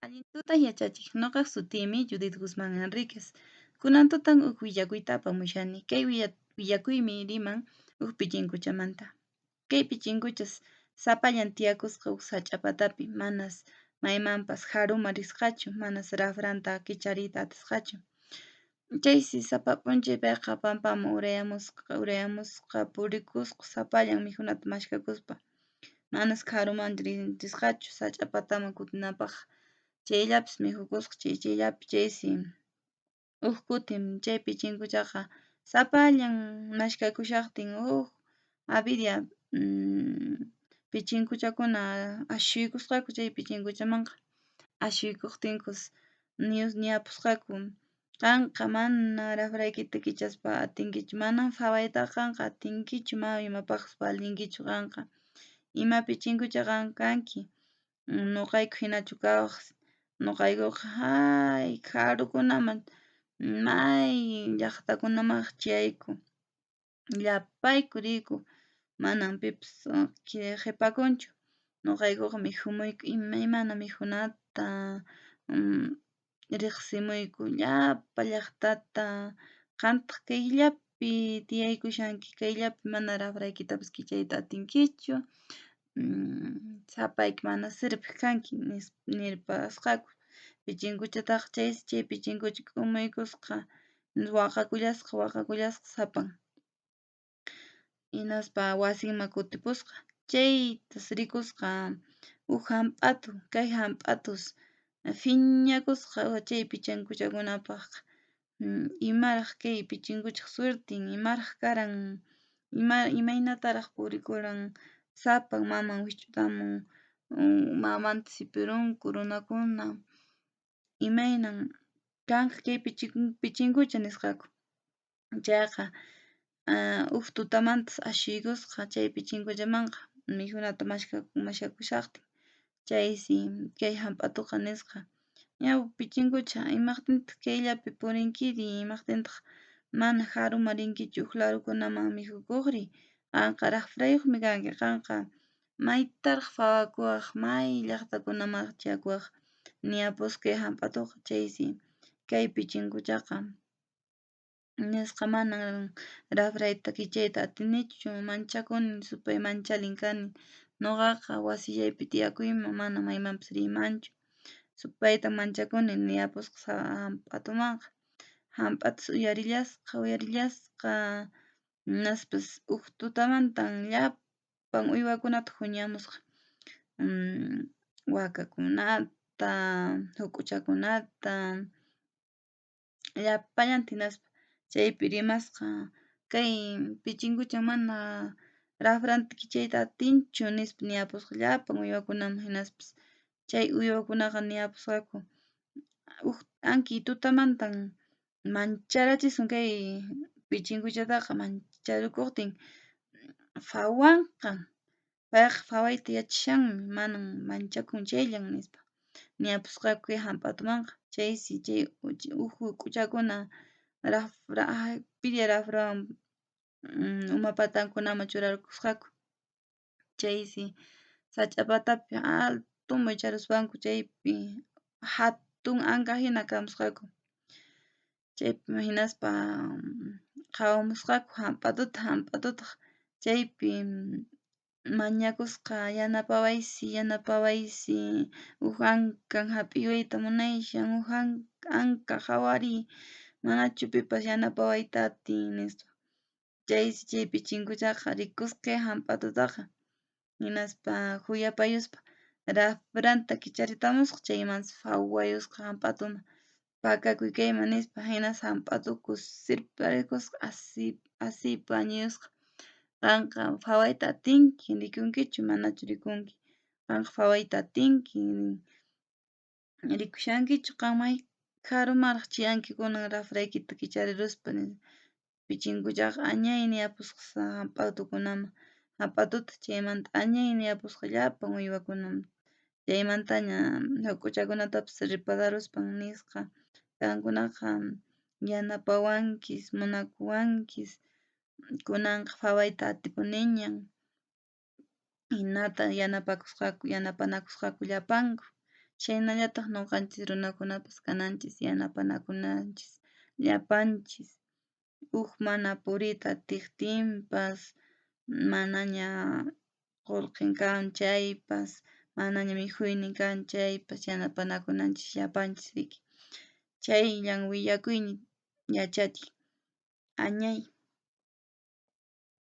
Allin tutan yachachiq, nuqaq sutiymi Judith Guzmán Enríquez. Kunan tutan huk willakuyta apamushani. Kay willakuymi riman huk pichinkuchamanta. Kay pichinkuchas sapallan tiyakusqa huk sach'a patapi, manas maymanpas haruma risqachu, manas rafranta kichariyta atisqachu. Chaysi sapa p'unchay payqa pampaman urayamusqa purikusqa sapallan mikhunata maskhakuspa. Manas karuman risqachu sach'a pataman kutinanpaq. Chayllapis mikhukusqa chayllapi chaysi huk kutin chay pichinkuchaqa sapallan maskhakushaqtin huk avidia pichinkuchakuna ashuykusqaku chay pichinkuchamanqa. Ashuykuqtinkus niyapusqaku: Qanqa mana rafraykita kichaspa atinkichu, manan phawaytaqa qanqa atinkichu, mana imapaqpas valinkichu qanqa. Ima pichinkucha qan kanki, nuqayku hinachu kawaq, nuqaykuqa hay karukunaman may llaqtakunamanraq chayayku, llapayku riyku, manan pipas qhipakunchu, nuqaykuqa mikhumuyku imaymana mikhunata, riqsimuyku llapa llaqtata, qantaq kayllapi tiyaykushanki, kayllapi mana rafraykitapas kichayta atinkichu, sapayki mana sirviq kanki nirpasqaku. Pichinkuchataqa chaysi chay pichinkucha k'umuykusqa waqakullasqa waqakullasqa sapan. Hinaspa wasinman kutipusqa. Chaytas rikusqa huk hamp'atu, kay hamp'atus phiñakusqa chay pichinkuchakunapaqqa. Imaraq kay pichinkuchaq suertin, imaraq karan, imaynataraq purikuran sapan maman wikch'utamun, mamanta sipirunku runakuna, imaynan kanqa kay pichinkucha nisqaku. Chayqa huk tutamantas ashuykusqa chay pichinkuchamanqa mikhunata maskhakushaqtin. Chaysi kay hamp'atuqa nisqa: Yaw pichinkucha, imaqtintaq kayllapi purinkiri, imaqtintaq mana haruman rinkichu huk larukunaman mikhukuqri, qanqa rafrayuqmi kanki, qanqa maytaraq phawakuwaq, may llaqtakunamanraq chayakuwaq niyapusqa kay hamp'atuqa. Chaysi kay pichinkuchaqa nisqa: Manan rafrayta kichayta atinichu, manchakuni, supay manchalin kani, nuqaqa wasillaypi tiyakuyman, mana maymanpas riymanchu, supayta manchakuni niyapusqa hamp'atumanqa. Hamp'atus uyarillasqa uyarillasqa hinaspas huk tutamantan llapan uywakunata huñamusqa, wakakunata, huk'uchakunata, llapallanta hinaspa chaypi rimasqa: Kay pichinkucha mana rafranta kichayta atinchu nispa niyapusqa llapan uywakunaman. Hinaspas chay uywakunaqa niyapusqaku: Huk ankiy tutamantan mancharachisun kay pichinkuchataqa, mancharukuqtin phawanqan, payqa phawayta yachashanmi, manan manchakun chayllan nispa niyapusqaku kay hamp'atumanqa. Chaysi chay huk huk'uchakuna rafra piria rafrawan uma patankunaman churarkusqaku. Chaysi sach'a patapi altoman wicharuspanku chaypi hatun anka hina kamusqaku. Chaypi hinaspa qhawamusqaku hamp'atuta, hamp'atutaq chaypi mañakusqa: Yanapawaysi, yanapawaysi, huk ankan hap'iwayta munayshan, huk anka qhawariy, manachu pipas yanapawayta atin nispa. Chaysi chay pichinkuchaqa rikusqa hamp'atutaqa, hinaspa khuyapayuspa rafranta kicharitamusqa, chaymansi phawayusqa hamp'atuman, pakakuy kayman nispa. Hinas hamp'atuku sirparikusqa asiypi wañuyusqa. Qanqa phawayta atinki, rikunkichu, manachu rikunki, qanqa phawayta atinki, rikushankichu, qan may karumanraq chayanki kunan rafraykita kichariruspa. Pichinkuchaqa añay niyapusqa hamp'atukunaman, hamp'atuta chaymanta añay niyapusqa llapan uywakunaman. Chaymantaña huk'uchakunatapas ripararuspan nisqa: Qankunaqa yanapawankis, munakuwankis, kunanqa phawayta atipuniñan. Hinata yanapanakusqaku llapanku. Chhaynallataq ñuqanchis runakunapas kananchis, yanapanakunanchis llapanchis. Huk mana puriyta atiqtinpas, manaña qullqin kan chaypas, manaña mikhuynin kan chaypas yanapanakunanchis llapanchis riki. Chayllan willakuyniy, yachachiy. Añay.